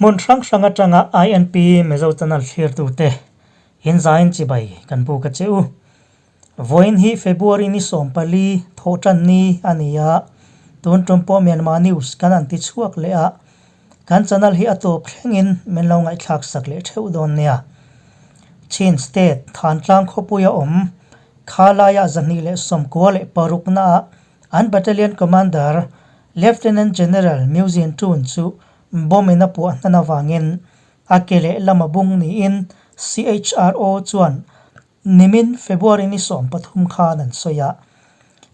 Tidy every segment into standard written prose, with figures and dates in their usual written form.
Hmun hrang hrang atanga INP Mizo Channel thlirtute inzain chibai kan buk a che u. Vawiin hi February ni 14 thawhtan ni a ni a, tun tum pawh Myanmar News kan han ti chhuak leh a, kan channel hi a tawp thlengin min lo ngaihthlak sak leh theuh dawn nia. Chin State Thantlang khawpuia awm Khalaiah 296 naah an Battalion Commander Lieutenant General Myuzin Tun chu bomb in a puah hnan avangin a ke leh lama bung niin CHRO chuan Nimin February ni 13 khan an sawi a,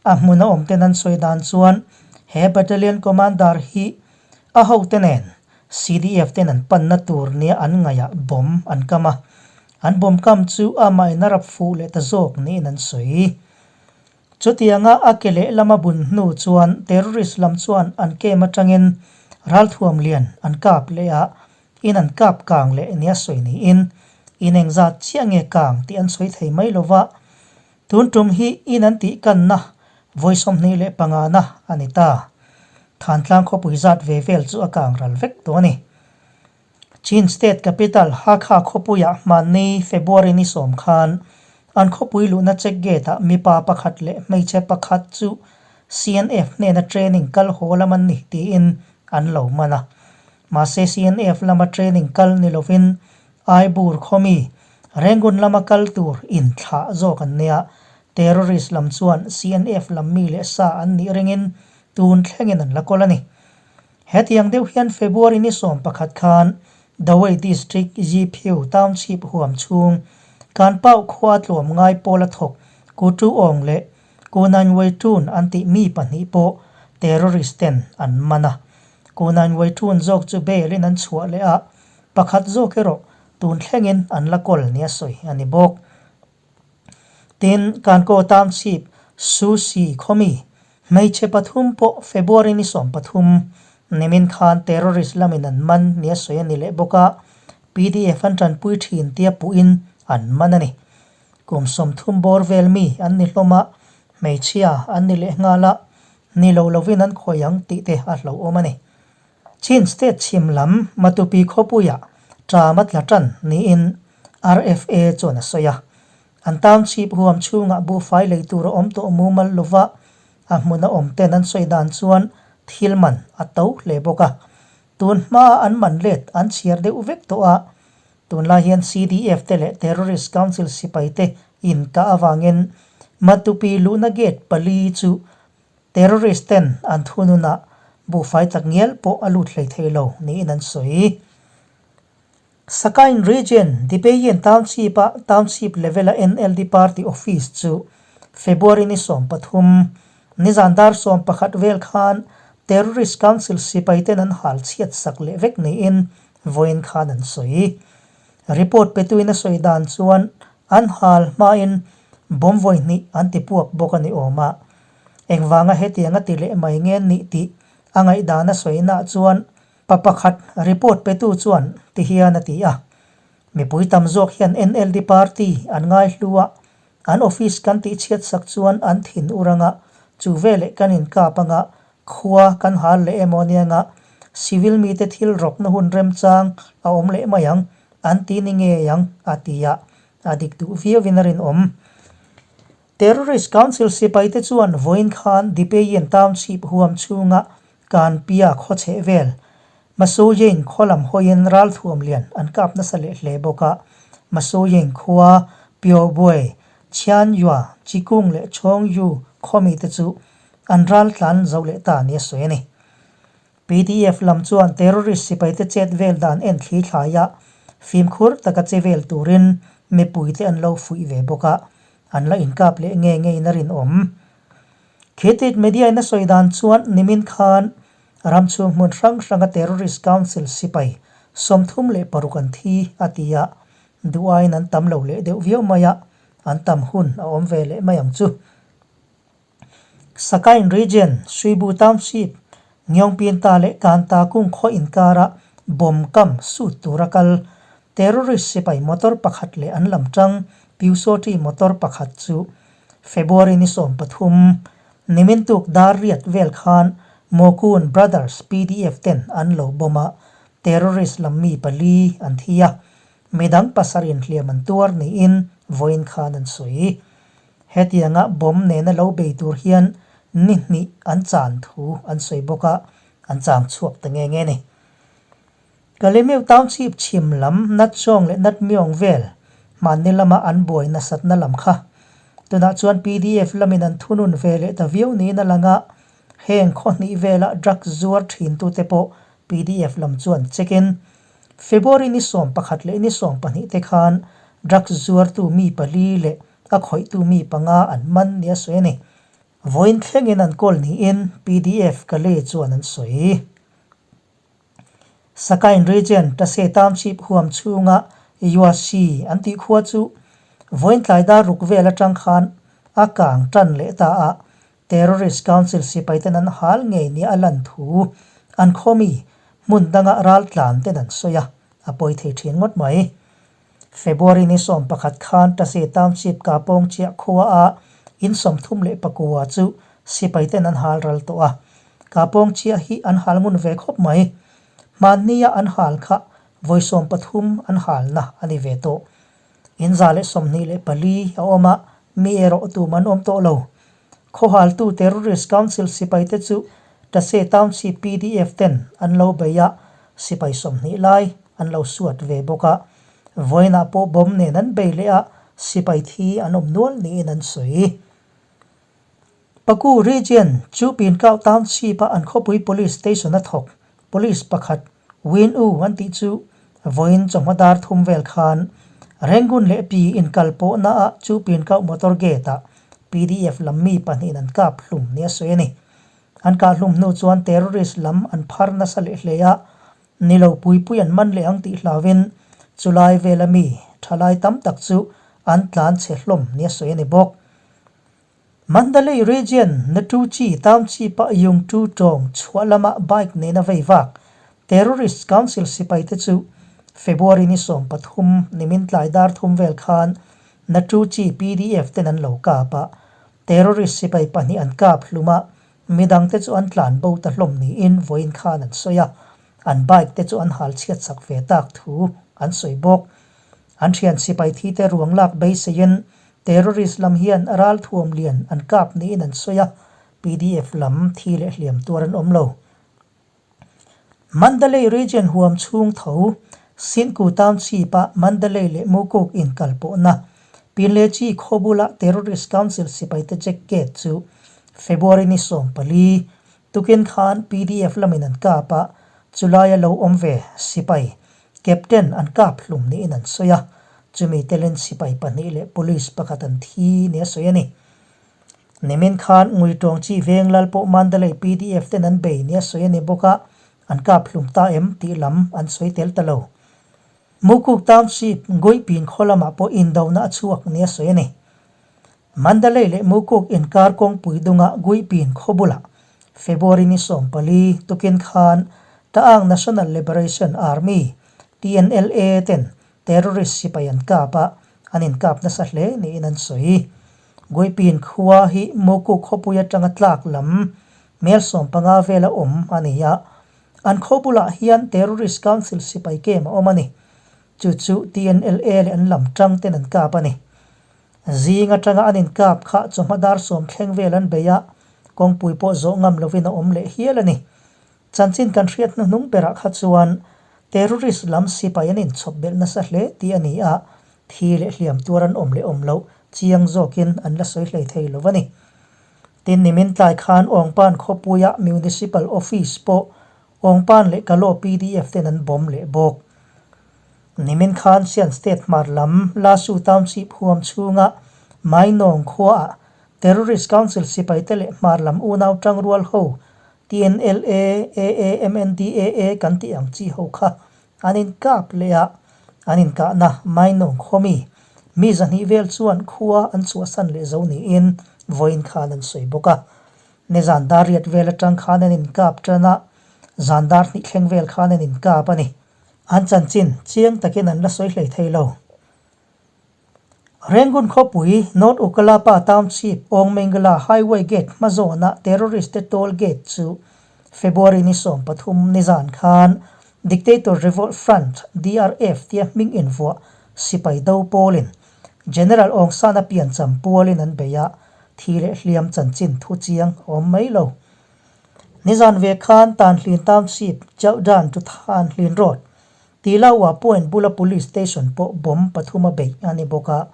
a hmuna awmten an sawi dan chuan he Battalion Commander hi a hote nen CDF ten an panna tur nia an ngaihah bomb an kam a, an bomb kam chu amahin a rap fuh leh ta zawk niin an sawi. Chutianga a ke lehlama bun hnu chuan terrorist lam chuan an kem atangin ralthuam lian an kap leh a, In an kap kang leh nia sawi niin in engzat chiah nge kang tih an sawi thei mai lova, tun tum hi in an tih kanna vawi 25 na a ni ta. Thantlang khawpui zat ve vel chu a kang ral vek tawh a ni. Chin State Capital Hakha khawpuiah hmanni February ni 10 khan an khawpui luhna check gate ah mipa pakhat leh hmeichhe pakhat chu CNF hnena training kal haw lam an ni tiin an lo man a. Mahse CNF lama training kal ni lovin Aibur khawmi Rangoon lama kal tur inthlah zawk an nia. Terrorist lam chuan CNF lam mi leh sa an nih ringin tun thlengin an la kawl a ni. Hetiang deuh hian February ni 11 khan Dawei District Yiphiu Township huam chhung Kanpau khua tlawm ngai pawla thawk Kutu Awng leh Kunanwei Tun an tih mi pahnih pawh terrorist ten an man a. Kunanwei Tun zawk chu bail in an chhuah leh a, pakhat zawk erawh tun thlengin an la kawl nia sawi a ni bawk. Tin, Kankaw Township Susi khawmi hmeichhe pathum pawh February ni 13 nimin khan terrorist lamin an man nia sawi a ni leh bawk a, PDF an tanpui thin tia puhin an man a ni. Kum 30 bawr vel mi an ni hlawm a, hmeichhia an ni leh nghal a, ni lo lovin an khawi ang tih te a hlauhawm a ni. Chin State chhim lam Matupi khawpuiah ṭam a tla ṭan niin RFA chuan a sawi a. An township huam chhungah buhfai lei tur a awm tawh mumal lova, a hmuna awm ten an sawi dan chuan thil man a to hle bawk a. Tun hmaa an man let an chhiar deuh vek tawh a, tunlai hian CDF te leh Terrorist Council sipai te inkah avangin Matupi luhna gate pali chu terrorist ten an thununah buhfai tak ngial pawh a lut hlei thei lo niin an sawi. Sakain Region, Dipeyin Township-a Township level-a NLD Party office chu February ni 13, nizan dar 11 vel khan Terrorist Council sipai ten an hal chhiat sak leh vek niin vawiin khan an sawi. Report petuin a sawi dan chuan an hal hmain bomb vawi hnih an ti puak bawk a ni awm a. Engvanga hetiang a ti leh mai nge nih tih a ngaihdan a sawinaah chuan Pa pakhat report petu chuan ti hian a ti a, Mipui tam zawk hian NLD party an ngai hlu a, an office kan tih chhiat sak chuan an thin ur anga, chu veleh kan inkap anga, khua kan hal leh emaw anianga civil mite thil rawkna hun remchang a awm leh mai ang, an ti ni ngei ang, a ti a, a dik duh viauin a rinawm. Terrorist Council sipaite chuan vawiin khan Dipeyin Township huam chhunga Kanpia khaw chheh vel Masoyein khaw lam hawiin ralthuam lian an kap nasa leh hle bawk a. Masoyein khua Pyawbwe, Chhianyua, Chikung leh Chawngyu khaw mite chu an ral tlan zo leh ta nia sawi a ni. PDF lam chuan terrorist sipaite chet vel dan en thli thlai a, fimkhur taka che vel turin mipuite an lo fuih ve bawk a, an la inkap leh nge ngeiin a rinawm. Khitit media in a sawi dan chuan nimin khan ram chhung hmun hrang hranga terrorist council sipai 36 an thi a ti a, duh aiin an tam lo leh deuh viau mai a, an tam hun a awm ve leh mai ang chu. Sakain Region, Suibu Township, Ngyongpinta leh Kanta kung khaw inkara bomb kam sut tura kal terrorist sipai motor pakhat leh an lam tang Pyusawṭi motor pakhat chu February ni 13, nimin tuk dar riat vel khan Mokun Brothers PDF ten an lo bomb a, Terrorist lam mi pali an thi a, midang pasarih hliam an tuar niin vawiin khan an sawi. Hetianga bomb nena lo bei tur hian ni hnih an chan thu an sawi bawk a, an chang chhuak ta nge nge a ni. Kalemeu Township chhim lam Natchawng leh Natmyawng vel hmanni lama an buai nasatna lam kha tunah chuan pdf lamin an thunun ve leh ta viau niin a lang a, heng khaw hnih vela drugs zuar thintute pawh pdf lam chuan check in February ni 11 leh ni 12 te khan drugs zuartu mi pali leh a khawihtu mi panga an man nia sawi a ni. Vawiin thlengin an kawl niin pdf Kale chuan an sawi. Sakain Region Tase Township huam chhunga Yuashi an tih khua chu vawiin tlai dar ruk vel atang khan a kang tan leh ta a, Terrorist Council sipai ten an hal ngei nia a lan thu an khawmi hmun danga ral tlan ten an sawi a, a pawi thei thin ngawt mai. February ni 11 khan Tase Township Kapawng chiah khua a in 39 chu sipai ten an hal ral tawh a. Kapawng chiah hi an hal ngun ve khawp mai. Hmannia an hal kha vawi 13 an halna a ni ve tawh. In 124 a awm a, mi erawh tum an awm tawh lo. Khawhaltu Terrorist Council sipai te chu Tase Township pdf ten an lo bei a, sipai 20 lai an lo suat ve bawk a. Vawiinah pawh bomb nen an bei leh a, sipai thi an awm nual niin an sawi. Paku Region chu Pinkau Township-a an khawpui Police Station-a thawk Police pakhat Win U an tih chu vawiin chawhma dar thum vel khan Rangoon leh Pi inkal pawhnaah chu Pinkau motor gate-ah pdf lam mi pahnihin an kap hlum nia sawi a ni. An kah hlum hnu chuan terrorist lam an phar nasa leh hle a, ni lo pui pui an man leh ang tih hlauhin chulai vela mi thalai tam tak chu an tlan chhe hlawm nia sawi a ni bawk. Mandalay Region Natuchi Township-a Yungtu tawng chhuah lama bike nena vei vak Terrorist Council sipaite chu February ni 13 nimin tlai dar thum vel khan Natuchi pdf ten an lo kap a, terrorist sipai pahnih an kap hlum a, midangte chu an tlan bo ta hlawm niin vawiin khan an sawi a, an bike te chu an hal chhiat sak ve tak thu an sawi bawk. An thian sipai thi te ruang lak beiseiin terrorist lam hian ralthuam lian an kap niin an sawi a, pdf lam thi leh hliam tuar an awm lo. Mandalay Region huam chhung tho Sinku Township-a Mandalay leh Mukuk inkal pawhna Pinlechi khaw bula Terrorist Council sipaite check gate chu February ni 14 tukin khan pdf lamin an kap a, chulaia lo awm ve sipai Captain an kap hlum niin an sawi a, chumi telin sipai pahnih leh police pakhat an thi nia sawi a ni. Nimin khan Nguitawng chi veng lal pawh Mandalay pdf ten an bei nia sawi a ni bawk a, an kap hlum ta em tih lam an sawi tel ta lo. Mukuk Township, Nguipin khaw lamah pawh indona a chhuak nia sawi a ni. Mandalay leh Mukuk inkar kawngpui dunga Guipin khaw bulah February ni 14 tukin khan Ta'ang National Liberation Army, TNLA, ten terrorist sipai an kap a, an inkap nasa hle niin an sawi. Guipin khua hi Mukuk khawpui atanga tlak lam mel 15 vela awm a ni a, an khaw bulah hian terrorist council sipai kem a awm a ni. Chu chu TNLA leh an lam tang ten an kap a ni. Zing atanga an inkap kha chawhma dar sawm thleng vel an bei a, kawngpui pawh zawh ngam lovin a awm leh hial a ni. Chanchin kan hriat hnuhnung berah kha chuan terrorist lam sipai an inchhawp belh nasa hle tih a ni a, thi leh hliam tuar an awm leh awm loh chiang zawkin an la sawi hlei thei lo a ni. Tin, nimin tlai khan Awngpan khawpuia Municipal Office pawh Awngpan leh Kalaw pdf ten an bomb leh bawk. Nimin khan Sian State hmar lam Lasu Township huam chhunga Mainawng khuaah Terrorist Council sipaite leh hmar lam unau tangrual ho TNLA, AA, MNDAA kan tih ang chi ho kha an inkap leh a, an inkahna Mainawng khaw mi mi 200 vel chuan khua an chhuahsan leh zo niin vawiin khan an sawi bawk a. Nizan dar riat vel atang khan an inkap tan a, zan dar hnih thleng vel khan an inkap a ni. An chanchin chiang takin an la sawi hlei thei lo. Rangoon khawpui North Okkalapa Township Aung Mingalar Highway Gate hma zawna terrorist te toll gate chu February ni 13 nizan khan Dictator Revolt Front, DRF, tia hming invuah sipai do pawlin General Aung San-a piancham pualin an bei a, thi leh hliam chanchin thu chiang a awm mai lo. Nizan ve khan Tanhlin Township, Chauhdan to Thanhlin Road, Tilaua Point bula Police Station pawh bomb pathuma beih a ni bawk a.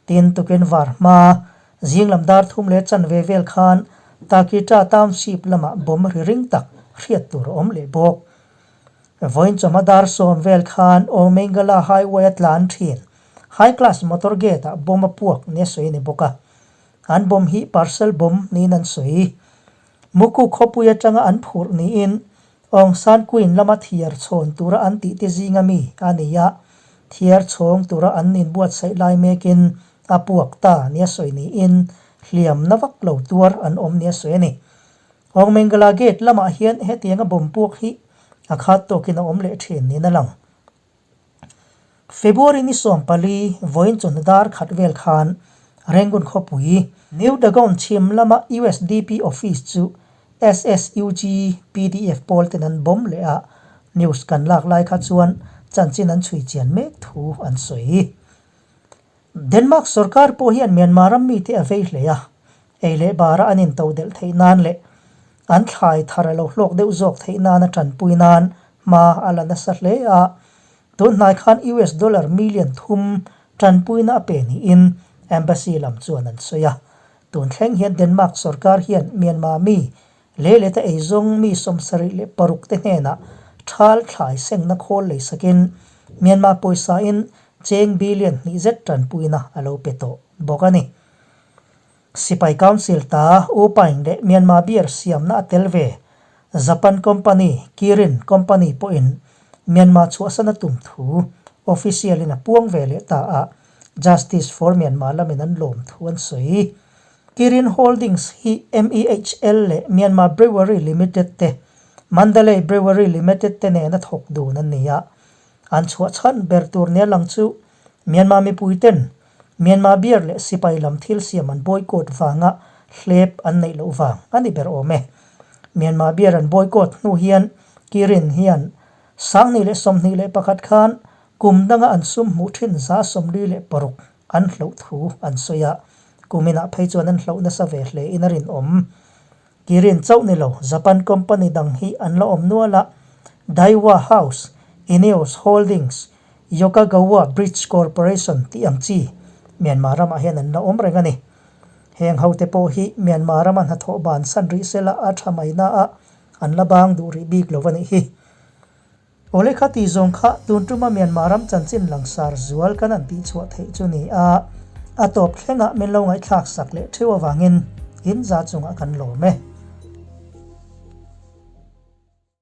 Tin, tukin var hma, zinglam dar thum leh chanve vel khan Takita Township lamah bomb ri ring tak hriat tur a awm leh bawk. Vawiin chawhma dar sawm vel khan Omengala Highway a tlan thin High Class Motor Gate ah bomb a puak nia sawi a ni bawk a. An bomb hi parcel bomb niin an sawi. Muku khawpui atanga an phurh niin Aung San Queen lama thiar chhawn tura an tih te zinga mi a ni a, thiar chhawng tura an inbuatsaih lai mekin a puak ta nia sawi niin hliam na vak lo tuar an awm nia sawi a ni. Aung Mengala Gate lamah hian hetianga bomb puak hi a khat tawkin a awm leh thin niin a lang. February ni 14, vawiin chawhnu dar khat vel khan Rangoon khawpui, New Dagon chhim lama usdp office chu SSUG pdf pawl ten an bomb leh a, news kan lak lai kha chuan chanchin an chhui chian mek thu an sawi. Denmark sorkar pawh hian Myanmar ram mite a vei hle a, ei leh bara an intodelh theih nan leh an thlai thar a lo hlawk deuh zawk theih nana tanpui nan hma a la nasa hle a, tun hnai khan US dollar million thum tanpuina a pe niin Embassy lam chuan an sawi a. Tun thleng hian Denmark sorkar hian Myanmar mi Leileta eizawng mi 76 te hnenah thal thlai sengna khawl lei sakin Myanmar pawisain cheng billion hnih zet tanpuina a lo pe tawh bawk a ni. Sipai Council ta U Paing leh Myanmar beer siamna a tel ve Japan company Kirin Company pawhin Myanmar chhuahsan a tum thu official in a puang ve leh ta a, Justice for Myanmar lamin an lawm thu an sawi. Kirin Holdings hi MEHL leh Myanmar Brewery Limited te, Mandalay Brewery Limited te nena thawk dun an ni a. An chhuah chhan ber tur nia lang chu Myanmar mipui ten Myanmar beer leh sipai lam thil siam an boycott vanga hlep an neih loh vang a ni ber awm e. Myanmar beer an boycott hnu hian Kirin hian 2021 khan kum danga an sum hmuh thin 46% an hloh thu an sawi a, kuminah phei chuan an hloh nasa ve hle in a rinawm. Kirin chauh ni lo, Japan company dang hi an la awm nual a, Daiwa House, Ineos Holdings, Yokogawa Bridge Corporation tih ang chi Myanmar ramah hian an la awm reng a ni. Heng hote pawh hi Myanmar rama hnathawh bansan rih sela a tha mai na a, an la bang duh rih bik lo a nih hi. Awle kha tih zawng kha tun tuma Myanmar ram chanchin langsar zual kan han tih chhuah theih chu ni a, a tawp thlengah min lo ngaihthlak sak leh theuh avangin in za chungah kan lawm e.